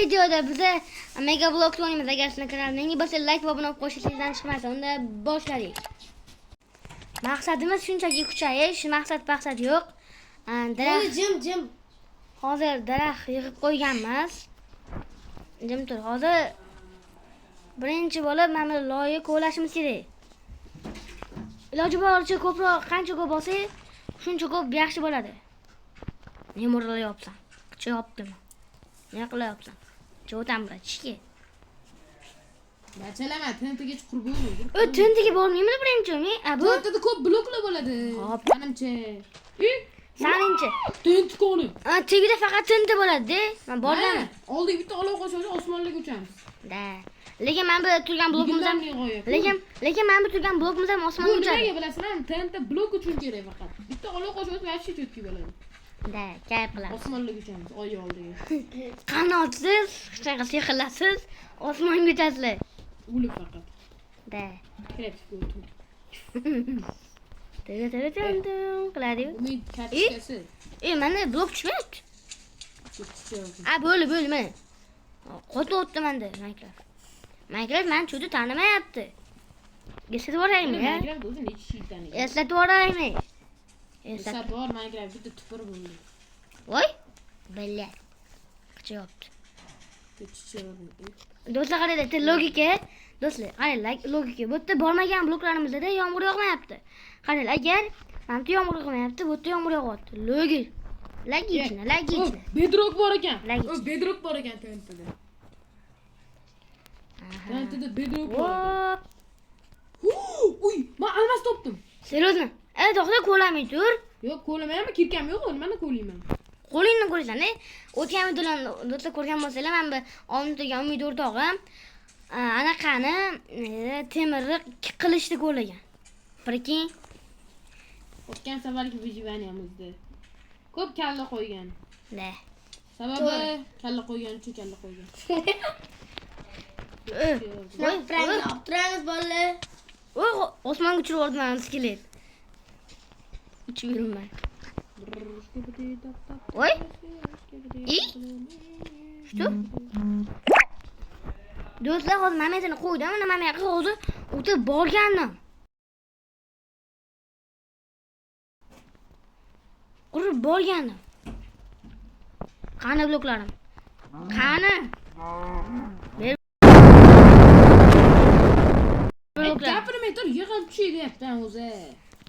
videoda biza Mega Bloks o'ynaymiz. Agar sizni kanalimga yangi bo'lsa, like va obuna bo'lib qo'yish esingizdan chiqmasin. Unda boshladik. Maqsadimiz shunchaki kuchayish, maqsad yo'q. Daraxt Jim jim. Hozir daraxt yig'ib qo'yganmiz. Jim tur. Hozir birinchi bo'lib mana bu loyni kovlashimiz kerak. Iloji boricha ko'proq, qancha ko'p olsak, shuncha ko'p yaxshi bo'ladi. Ne murlayapsan? Qicha yopdimi? Ne qilyapsan? Cho'tan bilan chiki. Bachalama, TNTga chuqur bo'lmaydi. O TNTga bormaymiz birinchi, men? A bu TNTda ko'p bloklar bo'ladi. Hop. Menimcha. Saninchi. TNT koni. A tagida faqat TNT bo'ladi-da. Men bordim. Oldiga bitta olov qo'shib osmonlarga uchamiz. Da. Lekin mana bu turgan blokimiz ham lekin mana bu turgan blokimiz ham Bu osmonga uchadi. nimaga bilasizmi? TNT blok uchun kerak faqat. Bitta olov qo'shib вообще cho'tki bo'ladi. Da, kayf qilamiz. Osmonlarga uchamiz, oy oldiga. Qanotsiz, hech qanaqa sehrlasiz osmonga uchasizlar. O'lib faqat. Da. Kreativ o'tib. Tara tara tum tum qiladi-yu. Umid kartochkasi. Mana blok tushmayapti. A bo'ldi, bo'ldi mana. Qotyapti menda Minecraft. Minecraft meni cho'ti tanimayapti. Eslatib yuboraymi? Minecraft o'zi necha yil tanigan. Eslatib yuboraymi? Eslatib yubor, Minecraft bitta tupur bo'ldi. Voy. Billa. Qichyapti. Do'stlar qaranglar, logika. Do'stlar, qaranglar, logika. Bu yerda bormagan bloklarimizda yomg'ir yog'mayapti. Qaranglar, agar mana bu yomg'ir yog'mayapti, bu yerda yomg'ir yog'yapti. Logik. Logично, logично. Bedrock bor ekan. Logично. Bedrock bor ekan TNTda. TNTda bedrock bor ekan. Uy, men almas topdim. Серьезно? To'xta, ko'lamay tur. Yo'q, ko'lamayman, kirkam yo'q, nimani ko'layman? Qo'lingni ko'rsan, o'tgan videolarni do'stlar ko'rgan bo'lsanglar, mana bu oldin turgan Umid o'rtog'im anaqani temirni qilichni ko'lagan. Прикинь. O'tgan safargi выживаниямizda ko'p kalla qo'ygan. Da. Sababi kalla qo'ygan uchun kalla qo'ygan. Voy, olib turamiz bolalar. Voy, osmonga uchirib yubordi mani skelet. Uchib yuribman. Voy. I? Что? Do'stlar, hozir mametini qo'ydim. Mana mana yoqqa hozir o'tib borgandim. Qurib borgandim. Qani bloklarim? Qani? Bloklar. Gapirmay tur, yig'ilib tushay deyapti o'zi.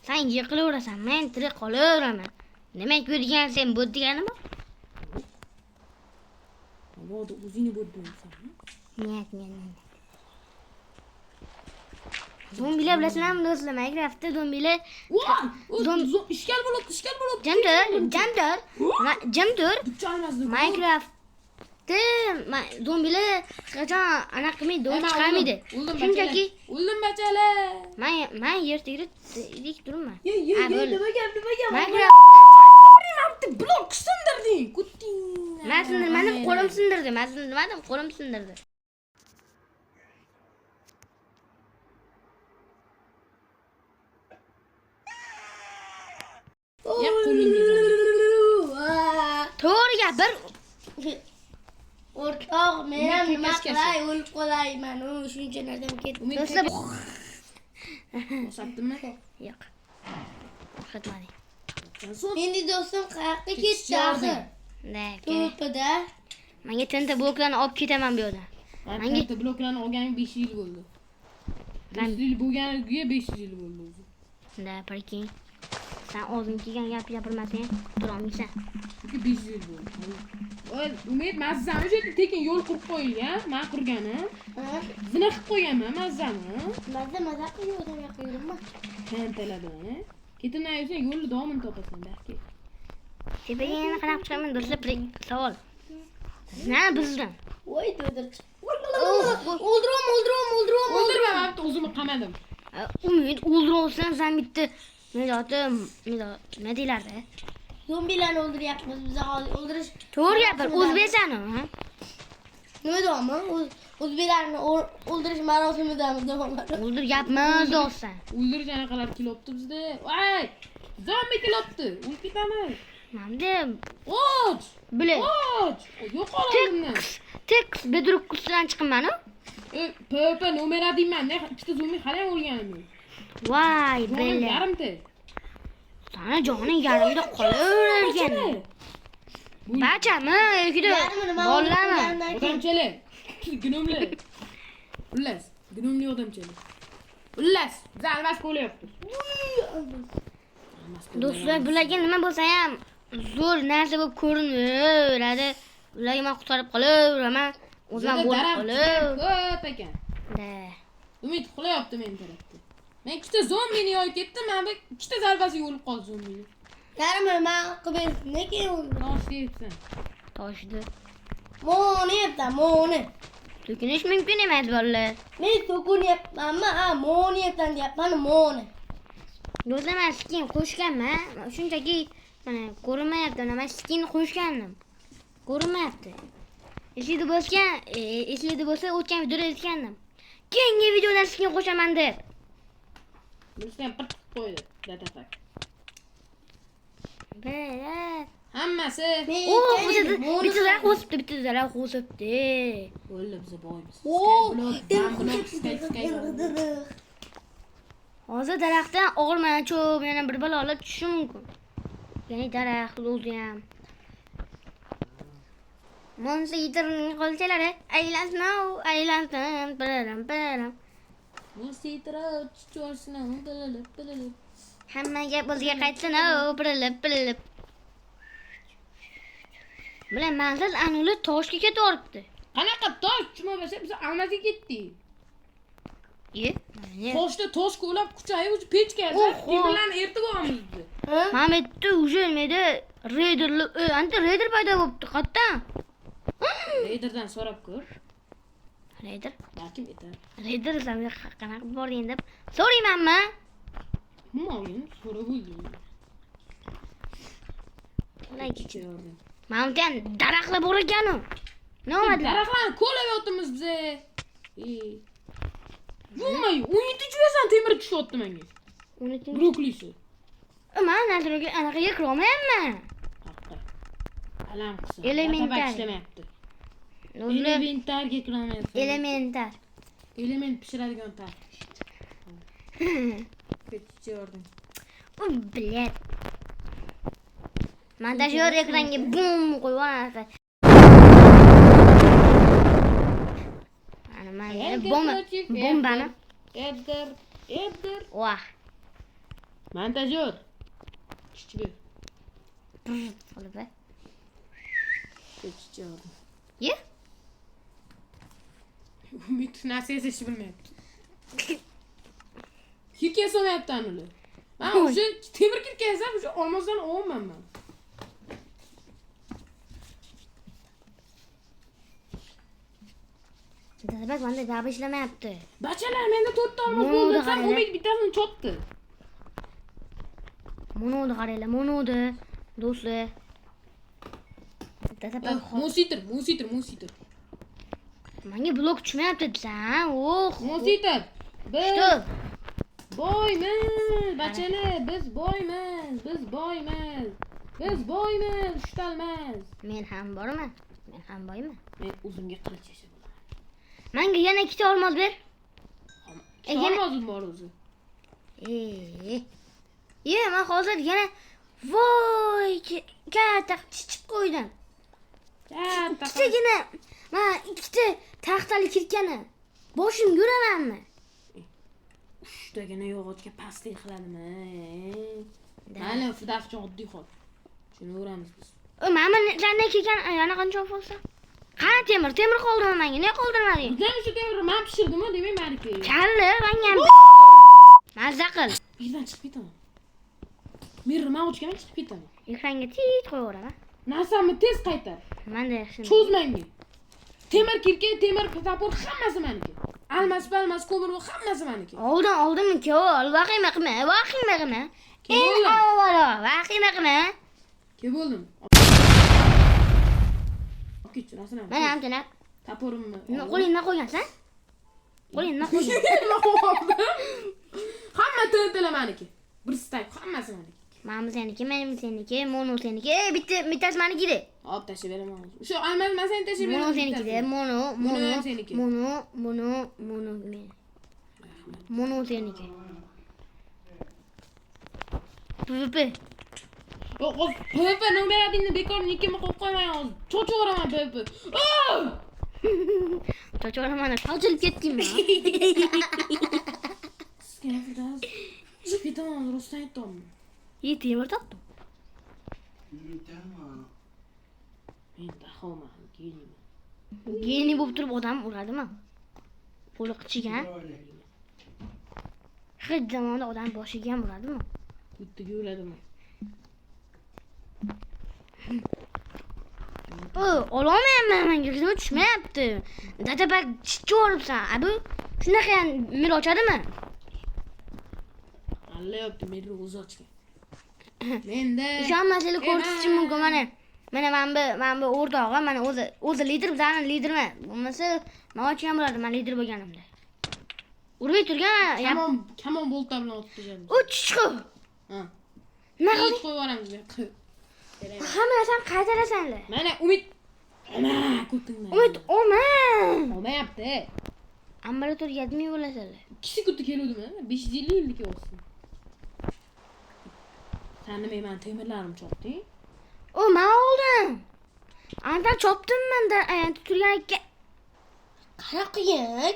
Sen yiqilaverasan, men tirik qolaveraman. Demak, bu degan sen bu deganimi? Mabodo o'zingni bo'ldirasan. Нет, нет, нет. Zombilar bilasizlarmi do'stlar, Minecraftda zombilar Voy! Ishkal bo'libdi, ishkal bo'libdi. Jim tur, jim tur. Jim tur. Minecraftda zombilar hech qachon anaqa qilmaydi, o'z chiqarmaydi. Shunchaki o'ldim bachala. Men yer tagida dik turibman. Ye, ye, Ha, bo'ldi. nima gap, nima gap? Minecraft Blok sindirding. Kutding. Men sindirmadim, qo'lim sindirdi. Men sindirmadim, qo'lim sindirdi. Ya qo'lingga. To'g'ri gapir. O'rtoq, men ham nima Kashkasi. qilay, o'lib qolayman. U shuncha narsam ketdi. Do'stlar, Bosatdimi? yo'q. O'xshatmading. Endi do'stim qayoqqa ketdi axir? Da, To'pada. Menga TNT bloklarni olib ketaman bu yerdan. Men Menga- TNT bloklarni olganim 5 yil bo'ldi. 5 yil bo'lganiga 5 yil bo'ldi o'zi. Da, прикинь. Sen o'zing kelgan gap gapirmasang, turolmaysan. Chunki 5 yil bo'ldi. Voy, Umid mazzani o'sha yerda tekin yo'l qurib qo'yilgan, men qurganim. Zina qilib qo'yganman mazzani. Maza maza qilib o'zim yoqqa yuribman. TNTlar bilan. Ketimdan yursang yo'lni davomini topasan, balki. Tepaga yana qanaqa chiqaman do'stlar, savol. Nani buzdim. Voy, do'dir. O'ldirom, o'ldirom, o'ldirom. O'ldirma, men bitta o'zimni qamadim. Umid o'ldirolsan, sen bitta nima nima deylardi? Zombilarni o'ldiryapmiz biz hozir. O'ldirish To'g'ri gapir, o'zbeksan u, ha? nima deyapman? O'zbeklarni o'ldirish marosimidamiz davomli. O'ldiryapmiz do'stlar. O'ldirish anaqalar kelyapti bizda. Voy! Zombi kelyapti. O'lib ketamiz. Mana Och! Bile. Och! Yo'qol oldimdan. Tek Bedrock ustidan chiqibman-u. PvP nomer deyman, ne ikkita zombi hali ham o'lganim yo'q. Voy, Jonim bella. yarimta. Sana joning yarimda qolaverar ekan. Bu Bachami yoki Yarmini man o'ldirib bolalarmi? qo'yganimdan keyin. odamchalar. Gnomlar. Xullas, gnomli odamchalar. Xullas, biz almas ko'layapmiz. Almas ko'layapmiz. Do'stlar, bularga nima bo'lsa ham zo'r narsa bo'lib ko'rinaveradi. Ularga men qutqarib qolaveraman. O'zim ham Bizda bo'lib daraxt qolib. ko'p ekan. Da. Umid uxlayapti men tarafda. Men ikkita zombini yoyib ketdim, mana bu ikkita zarbasiga o'lib qoldi zombini. Yarmini man qilib berdim, keyin o'ldim. Tosh deyapsan. Toshdi. Mo'ni yebsan, mo'ni. So'kinish mumkin emas bolalar. Men so'kinyapmanmi? Ha, mo'ni yebsan deyapman, mo'ni. Do'stlar, men skin qo'shganman. Shunchaki mana ko'rinmayapti. Mana men skin qo'shgandim. Ko'rinmayapti. Esingizda bo'lsa, esingizda bo'lsa o'tgan videoda aytgandim. Keyingi videoda skin qo'shaman deb. Bunisi ham pir qilib qo'ydi. Datapak. Bilat. Hammasi Men O, aytgan bitta edim, mo'ni bitta daraxt o'sibdi, bitta daraxt o'sibdi. o'ldi, biz boymiz. Oo, Sky block, block, sky, sky. Hozir daraxtdan olma, cho'p, yana bir balo olib tushishi mumkin. Ya'ni daraxt o'zi ham. Monsterning qo'lchalari aylansin, aylansin, piraram, piraram. Musitra chuchvarsini bililib bililib. Hamma gap o'ziga qaytsin, pirilib, pirilib. Bilan manzil anuli toshga ketyapti. Qanaqa tosh tushmasa biz almasga ketdik. Ye? Toshda tosh ko'lab kuchayib o'zi pechka Oho. temirlarni eritib olamiz biz. Ha? Mana bu yerda уже nimada reyderlar, anta reyder paydo bo'libdi. Qayerdan? Reyderdan so'rab ko'r. Reyder? Balkim aytar. Reyder sen qanaqa bording deb so'raymanmi? Humoyun so'rab o'ldim. Ular Mana bu yerda daraxtlar bor ekan-u. Nima dedilar? Daraxtlarni ko'lab yotibmiz biz. Yumay, 17 versan temir tushyapti menga. Unuting. Broklisi. Man nazarga anaqaga kirolmayapman. Haqqa. Alam qilsin. Elementar. Datapak ishlamayapti. Do'stlar, Elementarga kirolmayapsan. elementar. Element pishiradigan tar. Ketib U bilet. Montajyor ekranga bum qo'yib yuboradi. Ana mana bomba, bombani. Edgar, Edgar. Vah. Montajyor. Ishchi ber. Qilib. Ketib Ye? Umid narsa yasashni bilmayapti. Kirka yasamayapti anuli. Man o'sha temir kirka yasab, o'sha olmosdan olmayman man. Dadabat manda baribir ishlamayapti. Bachalar menda to'rtta olmos Mo'da bo'ldi desam, qaranglar. Umid bittasini chopdi. Monodi qaranglar, monodi. Do'stlar. Dadabat Musitir, musitir, musitir. menga blok tushmayapti desam, oh. Musitir. Biz Что? boymiz, bachalar, biz boymiz, biz boymiz. Biz boymiz, ushtalmiz. Men ham borman. Men ham boyman. Men o'zimga qilich yasab olaman. Menga yana ikkita olmos ber. Ikkita Yana- olmosim bor o'zi. Ye, men hozir yana voy katta chichib qo'ydim. Katta Ikkitagina men ikkita taxtali kirkani boshim yuramanmi? Uchtagina yog'ochga pastlik qiladimi? Mayli, dafcha oddiy hol. Tushunaveramiz biz. Mana sanda kirkan yana qancha bo'lsa? Qani temir? Temir qoldirma menga. Ne qoldirmading? Bizdan o'sha temirni man pishirdim-ku, demak meniki. Kalla menga ham mazza qil. Yerdan chiqib ketaman. Mirni man ochganman chiqib ketaman. Ekranga tit qo'yaveraman. Narsamni tez qaytar. Manda yaxshi. Cho'z menga. Temir kirka, temir topor hammasi meniki. Almas, palmas, ko'mir hammasi meniki. Oldin oldin kevol vahima qilma, vahima qilma. Kim Eng bo'ldi? avvalo vahima qilma. Ke bo'ldim. Olib ketchi, rasini. Mana ham tana. Toporimni. Nima qo'lingni nima qo'ygansan? Qo'lingni nima qo'ygan? Nima qo'ydim? Hamma TNTlar meniki. Bir stak hammasi meniki. Mana bu seniki, mana bu seniki, mono seniki. E, bitta bittasi maniki edi. Hop, tashlab beraman hozir. Shu almaz, man seni tashlab Mono beraman. seniki de, bittasini. mono, Mono mono, ham seniki. mono, mono, mono men. Mono seniki. PvP. O, o, PvP nomer adingni bekor nickimni qo'yib qo'ymay hozir. Cho'chib PvP. Oh! Cho'chib mana sochilib ketdingmi? Chiqib ketaman hozir, rostdan aytyapman. Ye, temir topdim. Men dahoman, geniyman. Geniy bo'lib turib odam uradimi? Qo'li qichigan. Hech zamonda odam boshiga ham uradimi? Bittaga uradimi? O, ololmayapman menga hech nima tushmayapti. Dadapak chichib. Abu shunaqa ham mil ochadimi? Alla yopti, meni o'zi ochgan. Menda Ishonmasanglar ko'rsatishim mumkin mana. Mana mana bu o'rtog'im, mana o'zi lider, bizani liderman. Bo'lmasa, men ochgan bo'lardim, men lider bo'lganimda. Urmay turgan, Kamon, kamon bolta bilan otib tashladim. u chichqi. Ha. Nima Hech qilding? qo'yib yuboramiz bu yoqqa. Hamma narsani qaytarasanlar. Mana Umid. Oma, ko'tingdan. Umid, oma. Olmayapti. Ambulatorga yetmay bo'lasanlar. 2 sekundda keluvdimi? 550 yillik olsin. Sen nima meni temirlarim chopding? O, men oldim. Andan chopdim menda, ayant turgan ekan. Qara qiyin.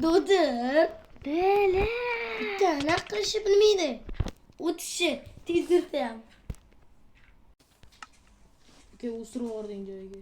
Do'dim. Bela. Bitta anaqa qilishni bilmaydi. O'tishi tezirda ham. Uka, o'stirib yubording joyiga.